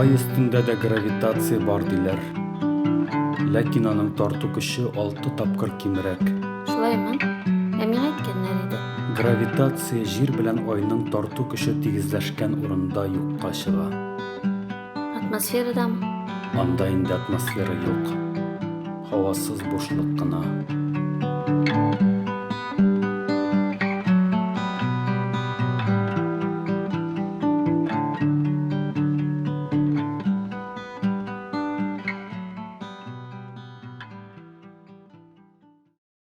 Ай өстендә дә гравитация бар диләр. Ләкин аның тарту көче алты тапкыр кимрәк. Шулаймы? Ә миңа әйткәннәр иде. Гравитация Җир белән Айның тарту көче тигезләшкән урында юкка чыга. Атмосферадамы? Анда инде атмосфера юк. Һавасыз бушлык кына.